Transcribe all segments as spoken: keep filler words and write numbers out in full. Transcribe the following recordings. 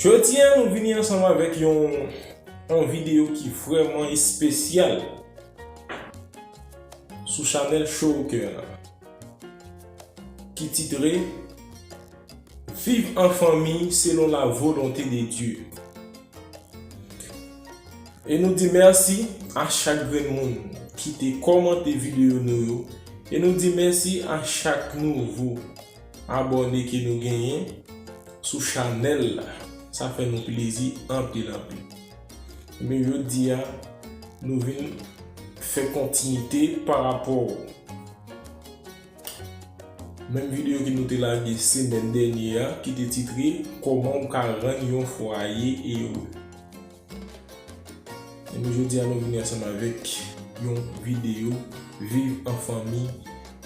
Jodi a, nou vini ansanm avèk yon, yon videyo ki vrèman espesyal sou chanèl Show Cœur la, ki titre Viv an fanmi selon la volonté de Dieu. E nou di mèsi a chak grenn moun ki te kòmante videyo nou yo. E nou di mèsi a chak nouvo abòne ke nou genyen sou chanèl la. Sa fè nou plezi anpil, anpil. Men jodi a, nou vin fè kontinite pa rapò menm videyo ke nou te lage semèn dènye a, ki te titre Kòman w ka rann yon fwaye ere. E nou jodi a, nou vini ansanm avèk yon videyo Viv an fanmi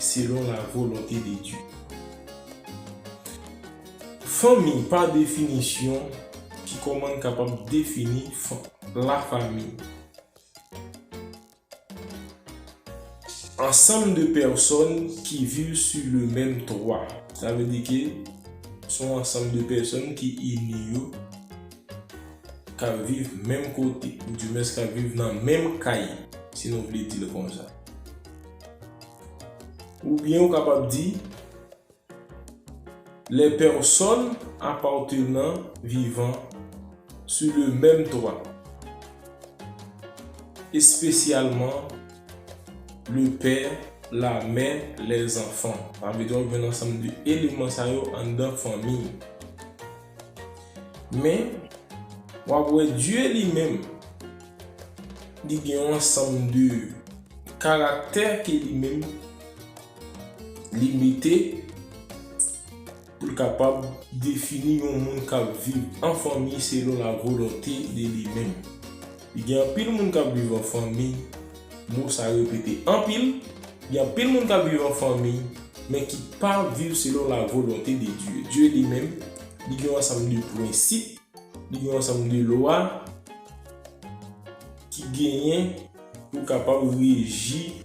selon la volonté de Dieu. Fanmi, pa definisyon, ki kòman n kapab defini fa-, lafanmi? Ansanm de pèsòn ki viv sou le menm twa. Sa vle di ke se yon ansanm de pèsòn ki ini yo, k ap viv menm kote, oudimwens k ap viv nan menm kay, si nou vle di l konsa. Oubyen ou kapab di, les personnes appartenant vivant sur le même toit, spécialement le père, la mère, les enfants. Sa vle di w ap jwenn ansanm de eleman sa yo anndan fanmi. Men, w ap wè Dye li menm, li gen yon ansanm de karaktè ke li menm li mete pou l kapab defini yon moun k ap viv an fanmi selon la volonte de li menm. Li gen anpil moun k ap viv an fanmi, mo sa repete anpil, gen anpil moun k ap viv an fanmi, men ki pa viv selon la volonte de Dye. Dye li menm, li gen yon ansanm de prensip, li gen yon ansanm de lwa ki genyen pou kapab reji,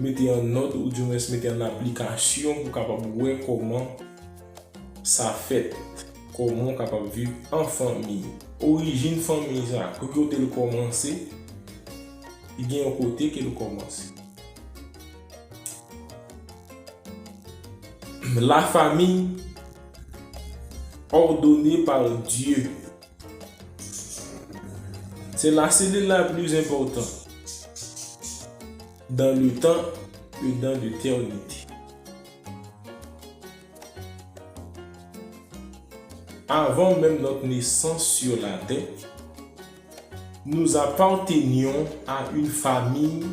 mete an nòd, oudimwens mete an aplikasyon pou kapab wè kòman sa fèt, kòman w kapab viv an fanmi. Orijin fanmi sa, ki kote l kòmanse, li gen yon kote ke l kòmanse. La famille ordonnée par Dieu. C'est la cellule la plus importante dans le temps et dans l'éternité. Avant même notre naissance sur la terre, nous appartenions à une famille.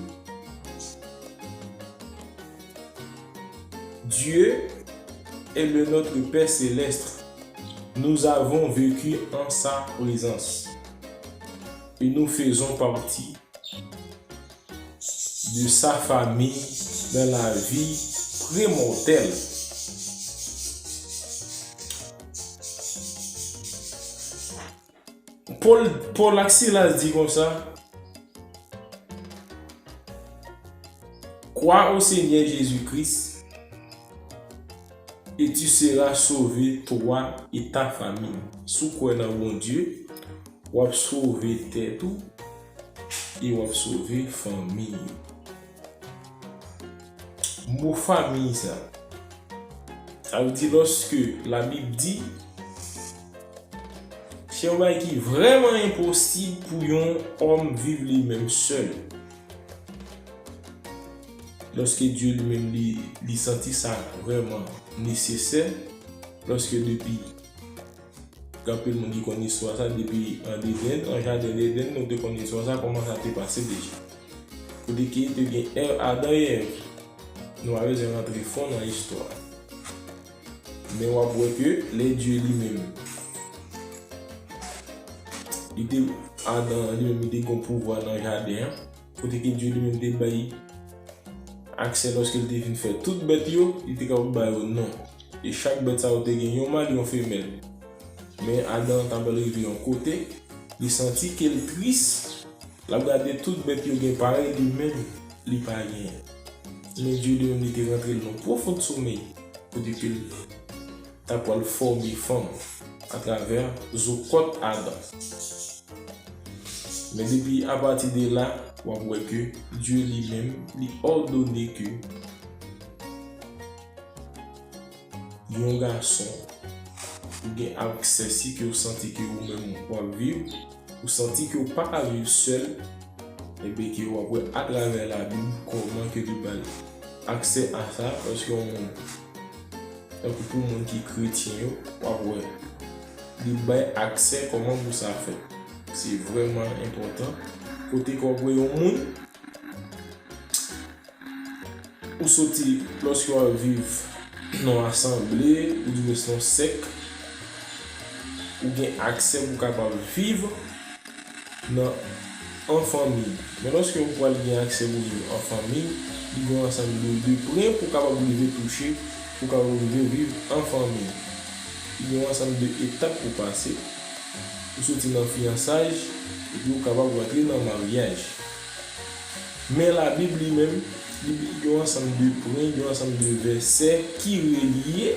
Dieu est le notre Père céleste. Nous avons vécu en sa présence. Et nous faisons partie de sa famille dans la vie prémortelle. Pòl, Pòl ak Silas di konsa, Crois au Seigneur Jésus-Christ et tu seras sauvé, toi et ta famille. Si w kwè nan Bondye, w ap sove tèt ou e w ap sove fanmi w. Mo fanmi sa, sa vle di lòske Labib di, se yon bagay ki vrèman enposib pou yon òm viv li menm sèl. Lòske Dye li menm li, li santi sa vrèman nesesè, lòske depi Gen anpil moun ki konn istwa sa depi an Edenn, an jaden Edenn, nou te konn istwa sa, kòman sa te pase deja. Kote ke te gen Èv, Adan e Èv. Nou pa bezwen rantre fon nan istwa. Men w ap wè ke lè Dye li menm, li te, Adan li menm, li te gen pouvwa nan jaden an. Kote ke Dye li menm te bay aksè lòske l te fin fè tout bèt yo, li te kapab ba yo non. E chak bèt sa yo te gen yon mal, yon femèl. Men Adan t ap rive yon kote, li santi ke l tris, l ap gade tout bèt yo gen parèy li menm, li pa genyen. Men Dye li menm li te rantre l nan pwofon somèy, kote ke l ta pral fòme fanm. atravè zo kòt Adan. Men depi apati de la, w ap wè ke Dye li menm, li òdone ke yon gason, ou gen aksè, si ke w santi ke ou menm w ap viv, ou santi ke w pa ka viv sèl, ebyen ke w ap wè atravè Labib kòman ke li ba l aksè a sa, paske yon moun, tankou pou moun ki kretyen yo, w ap wè li bay aksè kòman pou sa fèt. Se vrèman enpòtan. Kote ke w ap wè yon moun, ou soti, lòske w ap viv nan yon asanble, oudimwen nan yon sèk, ou gen aksè pou w kapab viv nan, an fanmi. Men lòske ou pral gen aksè pou viv an fanmi, li gen yon ansanm de, de pwen pou w kapab rive touche, pou w kapab rive viv an fanmi. Li gen yon ansanm de etap pou pase. Ou soti nan fiyansaj, epi ou kapab rantre nan maryaj. Men Labib li menm, li gen yon ansanm de pwen, gen yon ansanm de vèsè ki relye,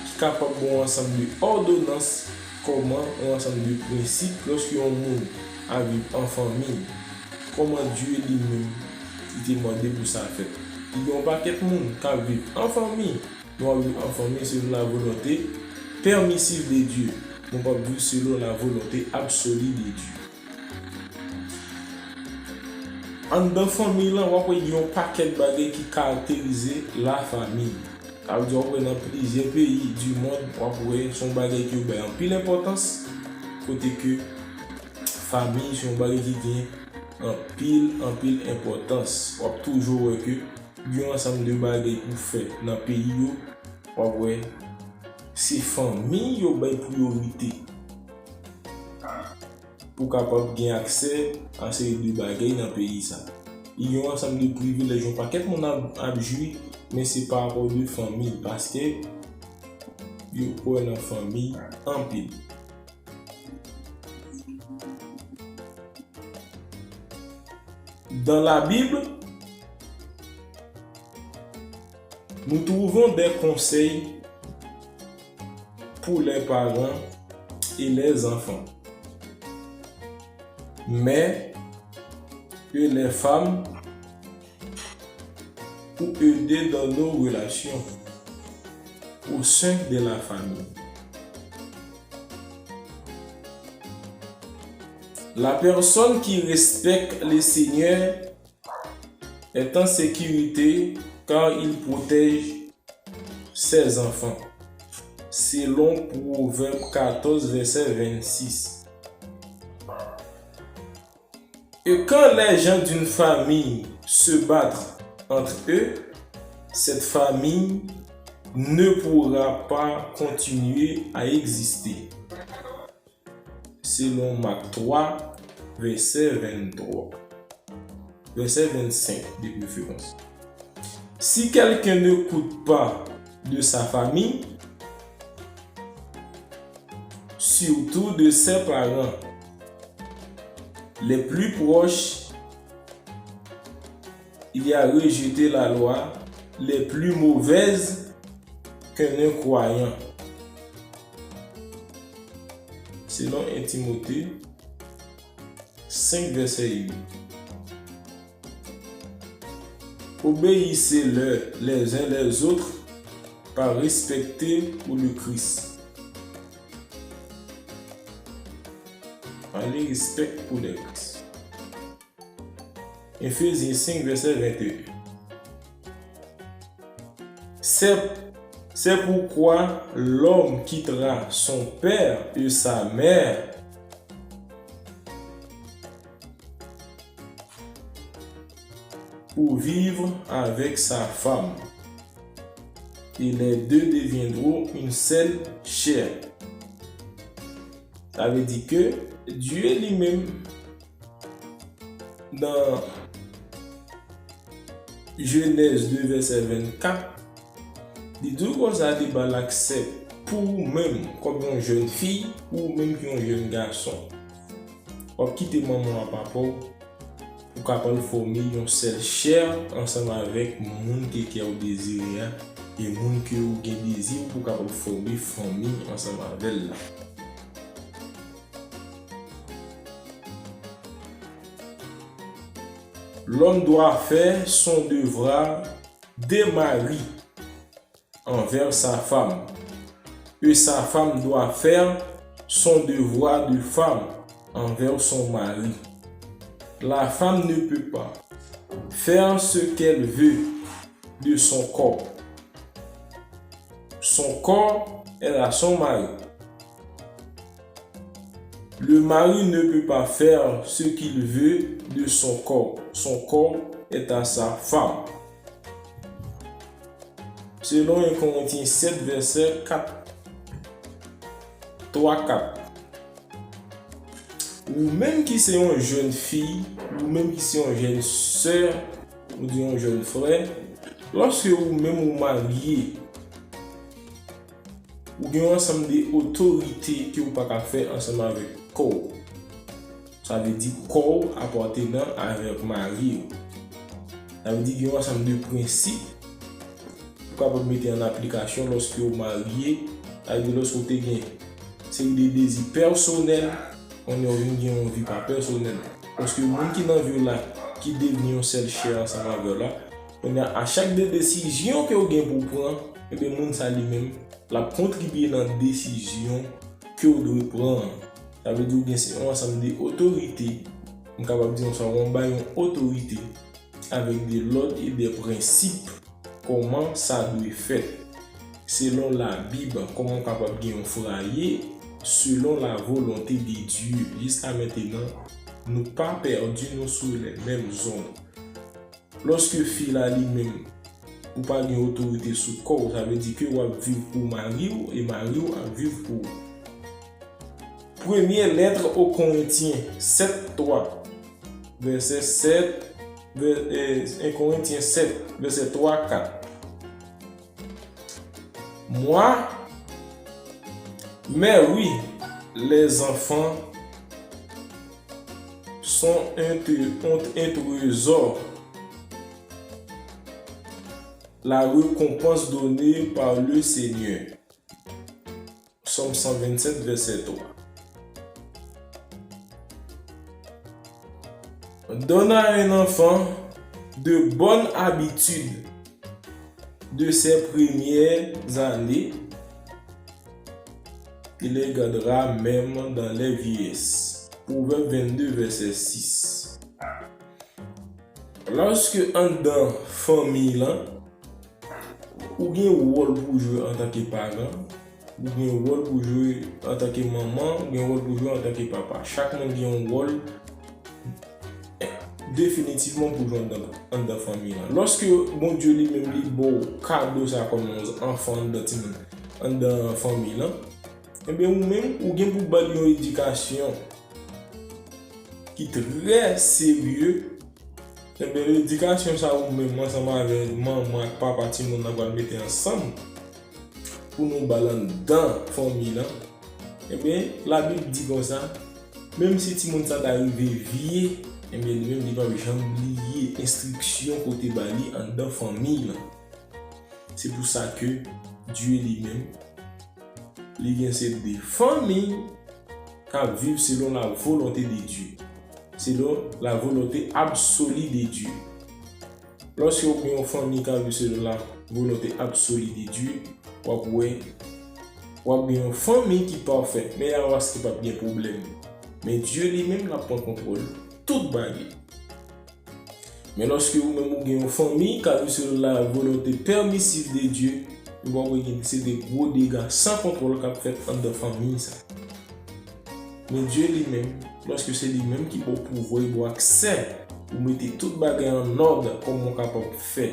ki kapab ba w yon ansanm de òdonans, kòman yon ansanm de prensip, lòske yon moun ap viv an fanmi, kòman Dye li menm, li te mande pou sa fèt. Li gen yon pakèt moun k ap viv an fanmi, nou ap viv an fanmi selon la volonté permissive de Dieu. Nou p ap viv selon la volonté absolue de Dieu. Anndan fanmi lan, w ap wè gen yon pakèt bagay ki karakterize lafanmi. Sa vle di, w ap wè nan plizyè peyi di mond, w ap wè se yon bagay ki yo bay anpil enpòtans, kote ke fanmi se yon bagay ki gen anpil, anpil enpòtans. W ap toujou wè ke gen yon ansanm de bagay pou fè nan peyi yo, w ap wè se fanmi yo bay priyorite pou kapab gen aksè a seri de bagay nan peyi sa. Li gen yon ansanm de privilèj yon pakèt moun ap, ap jwi, men se pa rapò de fanmi, paske yo kwè nan fanmi anpil. Dans la Bible, nous trouvons des conseils pour les parents et les enfants, mais et les femmes pour aider dans nos relations au sein de la famille. La personne qui respecte le Seigneur est en sécurité car il protège ses enfants, selon Proverbe quatorze, verset vingt-six. Et quand les gens d'une famille se battent entre eux, cette famille ne pourra pas continuer à exister. Selon Mak twa, vèsè venntwa. Vèsè vennsenk, de préférence. Si quelqu'un n'écoute pas de sa famille, surtout de ses parents les plus proches, il a rejeté la loi les plus mauvaises qu'un croyant. Selon un Timothée cinq, verset huit. Obéissez-leur les uns les autres par respect pour le Christ. Par le respect pour le Christ. Éphésiens cinq, verset vingt et un. C'est, c'est pourquoi l'homme quittera son père et sa mère pour vivre avec sa femme, et les deux deviendront une seule chair. Sa vle di ke Dye li menm, nan Jenèz de, vèsè vennkat, li di w konsa, li ba l aksè pou ou menm, kòm yon jèn fi, ou menm ki yon jèn gason. W ap kite manman w ak papa w, ou kapab fòme yon sèl chè ansanm avèk moun ke kè w dezire a, e moun ke ou gen dezi pou w kapab fòme fanmi ansanm avè l la. L'homme doit faire son devoir de mari envers sa femme, et sa femme doit faire son devoir de femme envers son mari. La femme ne peut pas faire ce qu'elle veut de son corps. Son corps est à son mari. Le mari ne peut pas faire ce qu'il veut de son corps. Son corps est à sa femme. Selon un Corinthiens sept, verset quatre, trois, quatre. Ou menm ki se yon jèn fi, ou menm ki se yon jèn sè, ou di yon jèn frè, lòske ou menm ou marye, ou gen yon ansanm de otorite ke ou pa ka fè ansanm avèk kò w. Sa vle di kò w apatènen avèk mari w. Sa vle di gen yon ansanm de prensip ou kapab mete an aplikasyon lòske w marye, sa vle di lòske w te gen seri de dezi pèsonèl, kounye a w vin gen yon vi pa pèsonèl. Paske moun ki nan vi w la, ki devni yon sèl chè ansanm avè w la, kounye a, a chak de desizyon ke w gen pou w pran, ebyen, moun sa li menm, l ap kontribye nan desizyon ke w dwe pran an. Sa vle di w gen se yon ansanm de otorite, m kapab di yon sa, w bay yon otorite avèk de lòd e de prensip kòman sa dwe fèt. Selon Labib, kòman w kapab gen yon fwaye selon la volonte de Dye. Jiska mentenan, nou pa pèdi, nou sou le menm zòn. Lòske fi la li menm, ou pa gen otorite sou kò w, sa vle di ke w ap viv pou mari w e mari w ap viv pou ou. Premye lèt o Korentyen sèt twa, vèsè sèt, vè-, eh, en Korentyen sèt, vèsè twa, kat. Moi, mais oui, les enfants sont un, tré- ont un trésor, la récompense donnée par le Seigneur. Sòm san vennsèt, vèsè twa. Donne à un enfant de bonnes habitudes de ses premières années, il les gardera même dans les vieilles. Pwovèb vennde, vèsè sis. Lòske anndan fanmi lan, ou gen wòl pou w jwe antanke paran, ou gen wòl pou w jwe antanke manman, ou gen wòl pou w jwe antanke papa. Chak moun gen yon wòl definitivman pou w jwe anndan, anndan fanmi lan. Lòske Bondye li menm li ba w kado sa kòm yon anfan anndan timoun, anndan fanmi lan, ebyen ou menm, ou gen pou ba l yon edikasyon ki trè serye. Ebyen, edikasyon sa ou menm ansanm avè manman ak papa timoun nan pral mete ansanm pou nou ba l anndan fanmi lan. Ebyen, Labib di konsa, menm si timoun sa ta rive vye, ebyen, li menm li p ap janm bliye enstriksyon ke w te ba li anndan fanmi lan. Se pou sa ke Dye li menm, li gen se de fanmi k ap viv selon la volonte de Dye, selon la volonte absoli de Dye. Lòske w gen yon fanmi k ap viv selon la volonte absoli de Dye, w ap wè, w ap gen yon fanmi ki pafè, men y a w ap gen pwoblèm. Men Dye li menm l ap pran kontwòl tout bagay. Men lòske ou menm ou gen yon fanmi k ap viv selon la volonte pèmisiv de Dye, ou pral wè gen se de gwo dega san kontwòl k ap fèt anndan fanmi sa. Men Dye li menm, lòske se li menm ki ba w pouvwa, li ba w aksè pou mete tout bagay an òd, kòman w kapab fè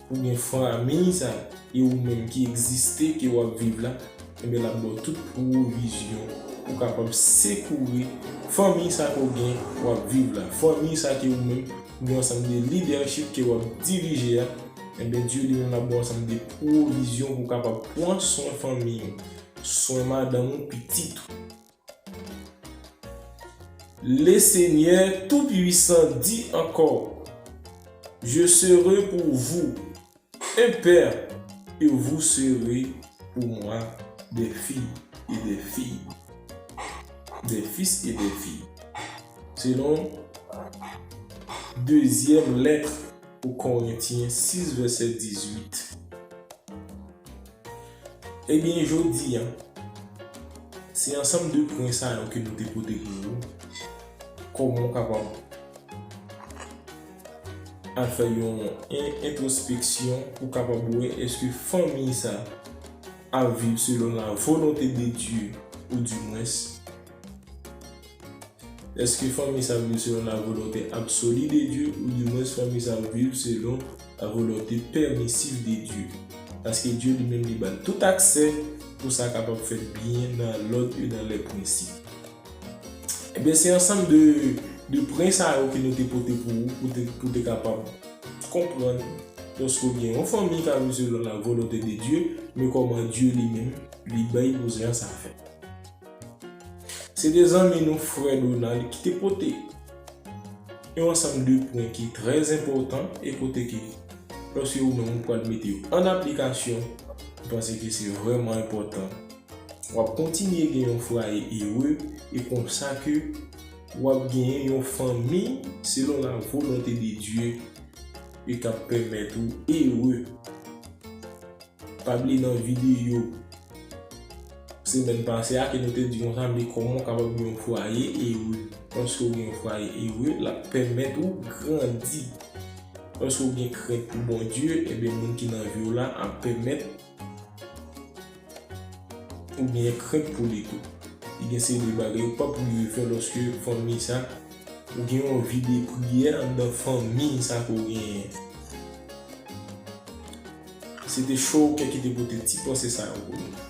pou gen fanmi sa, e ou menm ki egziste, ke w ap viv la, ebyen, l ap ba w tout pwovizyon pou w kapab sekoure fanmi sa ke w gen, w ap viv la. Fanmi sa ke ou menm, ou gen ansanm de lidèchip ke w ap dirije a, ebyen, Dye li menm l ap ba w ansanm de pwovizyon pou w kapab pran swen fanmi w, swen madanm ou, pitit ou. Le Seigneur Tout-Puissant dit encore, je serai pour vous un père, et vous serez pour moi des filles et des filles, des fils et des filles. Selon Dezyèm lèt o Korentyen sis, vèsè dizuit. Ebyen, jodi a, se ansanm de pwen sa yo ke nou te pote pou ou. Kòman w kapab al fè yon en-, entwospeksyon pou w kapab wè èske fanmi sa ap viv selon la volonte de Dye, ou di mwens, èske fanmi sa ap viv selon la volonte absoli de Dye, ou di mwens fanmi sa ap viv selon la volonte pèmisif de Dye. Paske Dye li menm li ba l tout aksè pou sa kapab fèt byen dans l'ordre et dans les principes. Ebyen, se ansanm de, de pwen sa yo ke nou te pote pou ou, pou te, pou te kapab konprann lòske w gen yon fanmi k ap viv selon la volonte de Dye, men kòman Dye li menm, li bay pou jan sa fèt. Se te zanmi nou, frè Donald, ki te pote yon ansanm de pwen ki trè enpòtan e kote ke, lòske ou menm ou pral mete yo an aplikasyon, m panse ke se vrèman enpòtan. W ap kontinye gen yon fwaye ere e konsa ke w ap genyen yon fanmi selon la volonte de Dye e k ap pèmèt ou ere. Pa bliye nan videyo semèn pase a ke nou te di konsa, men kòman w kapab gen yon fwaye ere. Lòske w gen yon fwaye ere, l ap pèmèt ou grandi. Lòske w gen krent pou Bondye, ebyen, moun ki nan vi w la ap pèmèt ou gen krent pou li tou. Li gen seri de bagay ou p ap rive fè lòske fanmi sa, ou gen yon vi de priyè anndan fanmi sa ke w genyen. Se te Chowkè ki te pote ti panse sa yo pou nou.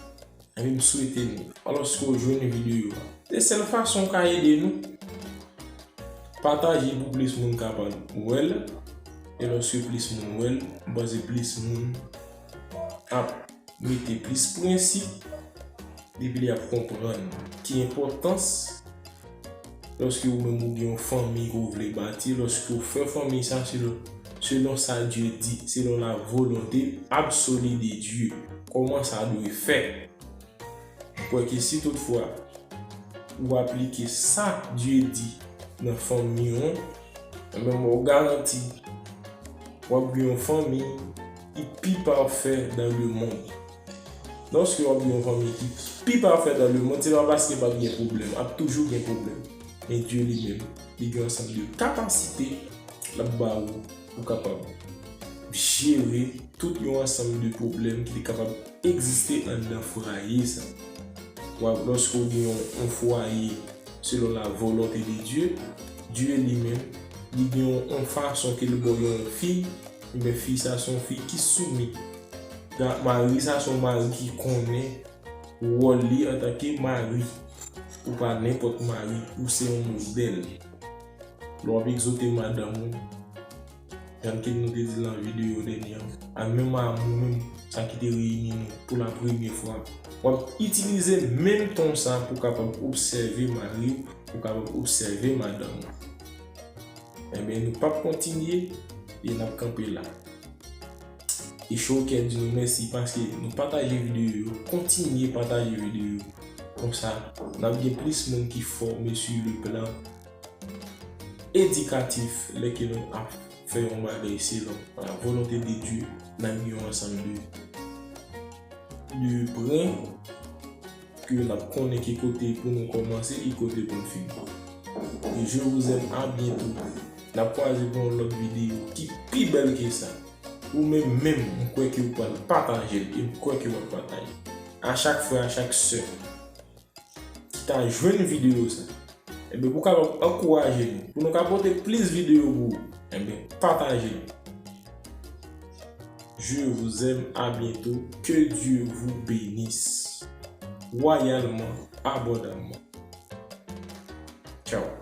Ebyen, m swete nou, alòske w jwenn videyo a, se sèl fason w ka ede nou. Pataje pou plis moun kapab wè l. E lòske plis moun wè l, m panse plis moun ap mete plis prensip, epi li ap konprann ki enpòtans lòske ou menm ou gen yon fanmi ke w vle bati, lòske w fè fanmi sa selon, selon sa Dye di, selon la volonte absoli de Dye, kòman sa dwe fèt. M kwè ke si toutfwa ou aplike sa Dye di nan fanmi w, ebyen, mwen garanti w ap gen yon fanmi ki pi pafè dans le monde. Lòske w ap gen yon fanmi ki pi pafè dans le monde, se pa paske p ap gen pwoblèm, ap toujou gen pwoblèm. Men Dye li menm, li gen ansanm de kapasite l ap ba ou pou kapab jere tout yon ansanm de pwoblèm ki te kapab egziste anndan fwaye sa. W ap, lòske w gen yon, yon fwaye selon la volonte de Dye, Dye li menm, li gen yon, yon fason ke l ba w yon fi, men fi sa se yon fi ki soumi. Ga-, mari sa se yon mari ki konnen wòl li antanke mari. Ou pa nenpòt mari, ou se yon modèl. Lè w ap egzòte madanm ou, jan ke nou te di l nan videyo dènye an, a menm amou menm, sa ki te reyini nou pou la premye fwa. W ap itilize menm ton sa pou w kapab obsève mari w, pou w kapab obsève madanm ou. Ebyen, nou p ap kontinye e n ap kanpe la. E Chowkè di nou mèsi paske nou pataje videyo yo, kontinye pataje videyo yo. Konsa, n ap gen plis moun ki fòme sou le plan edikatif, lè ke nou ap fè yon bagay selon la volonte de Dye, n ap gen yon ansanm de, de pwen ke n ap konnen ki kote pou nou kòmanse, ki kote pou n fini. E je vous aime, à bientôt. N ap kwaze pou yon lòt videyo ki pi bèl ke sa. Ou menm menm, m kwè ke ou pral pataje l, e m kwè ke w ap pataje. A chak frè, a chak sè ki ta jwenn videyo sa, ebyen, pou kapab ankouraje nou, pou nou ka pote plis videyo pou ou, ebyen, pataje l. Je vous aime, à bientôt, que Dieu vous bénisse royalement, abondamment. Tchao.